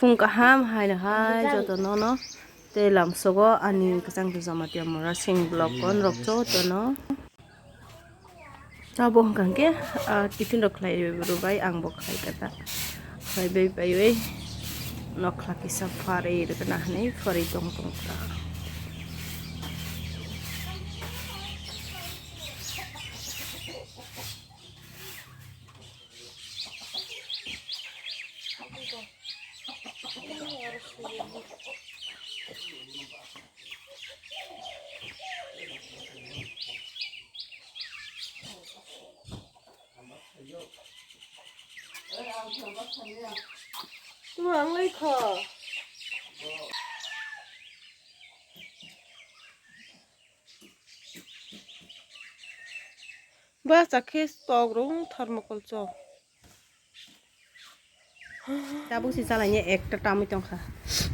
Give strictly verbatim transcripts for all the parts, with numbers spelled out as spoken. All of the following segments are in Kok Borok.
Phung kaham hai no hai joto no no. Tei lamsogo ani kwchang twi Jamatia Murasing vlog kon rok joto no. Tabuk hwnkha hwnkhe, ah, tiffin rok khlai rwbai ang bo khlai kha ta. Khlai bai bai bai nokla kisa pharwi rwgwna hinwi pharwi tong tong kha. Tuma ang lai kho. Ba chakhe tok rung thermocol cho. Tabuk si chalai ekta tamwi tongkha.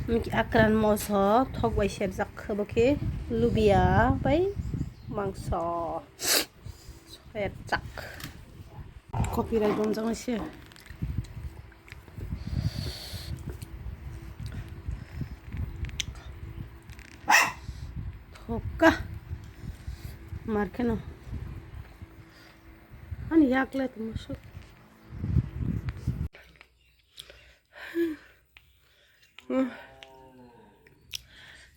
Niki akran moso thok bai serjak khe bo khe lubia bai mangso. Soya chak. Copyright bomjak nai se. Thokka. Mar kheno. Ani yak le tongma suk.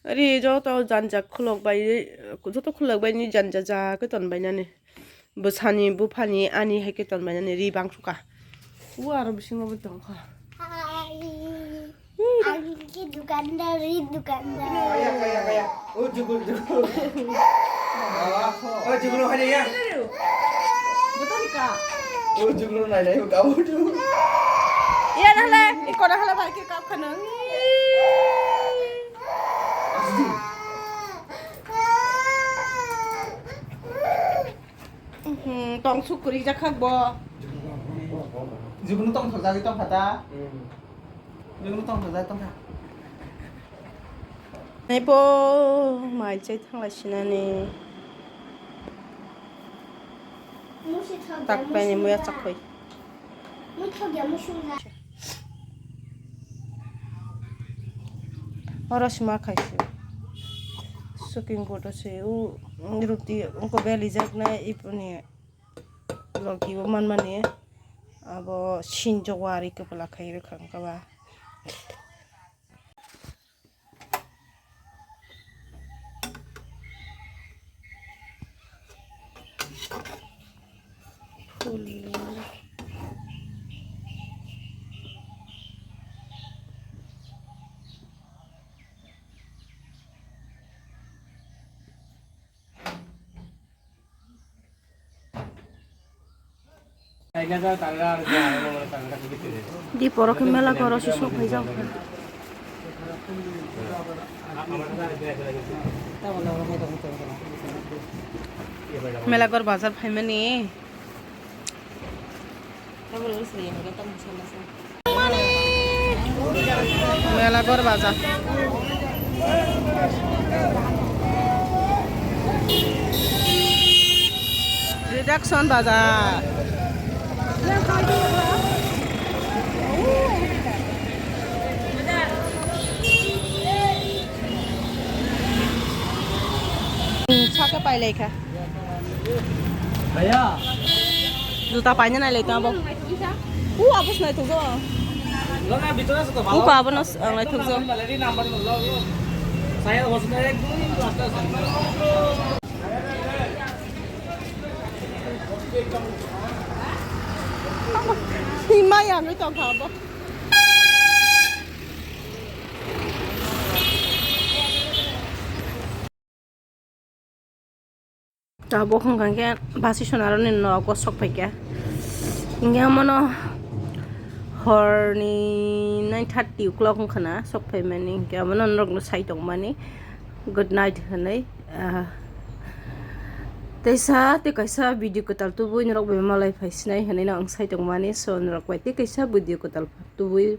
Ari joto janja khulok bai, joto khulok bai ni janja ja khe ton bai nani. Bwsani, buphani, ani hai khe ton bai nani ri bang sukha. U aro bisingo bo tongkha. Hi. Ang khe dukandar, ri dukandar. Kaya, kaya, kaya. O jugul, jugul. O jugul hai ya. Betul ka? O jugul nai nai ka o jugul. Iya dah le, iko dah le bhai kap khana. Hmm, tong suk kwrwi jak khak bo. Jibunu tong thok jagwi tong kha ta. Hmm. Jibunu tong thok jagwi tong kha. Naipo mai chai thanglai sinani. Musi thok tak jagwi paini muya sinani. Chakhui. Oro sima khaisi. Suking bodo se u ruti ungko beli jak na ipuni logi bo manmani abo sinjo wari kepala khai rwkha wngkha ba. Di poro khe mela goro se sok phai jak. Mela gor bazar phaimani. Mela gor bazar. Reduction bazar. Sake pailai kha. Juta paina nailai tong abo. U abo se naithok jo. Uko abo no ang naithok jo. Himaya nui tong kha abo. Tabuk hwnkha khe basi sonarokni nogo sok phaikha. Hinkhe omono horni nine thirty o'clock wngkha na sok phaimani, hinkhe omono norokno sai tongmani good night hinwi. Ah, teisa tei kaisa video kwtal tubui norok bai malai phai sinai hinwi no ang sai tongmani, so norok bai tei kaisa video kwtal tubui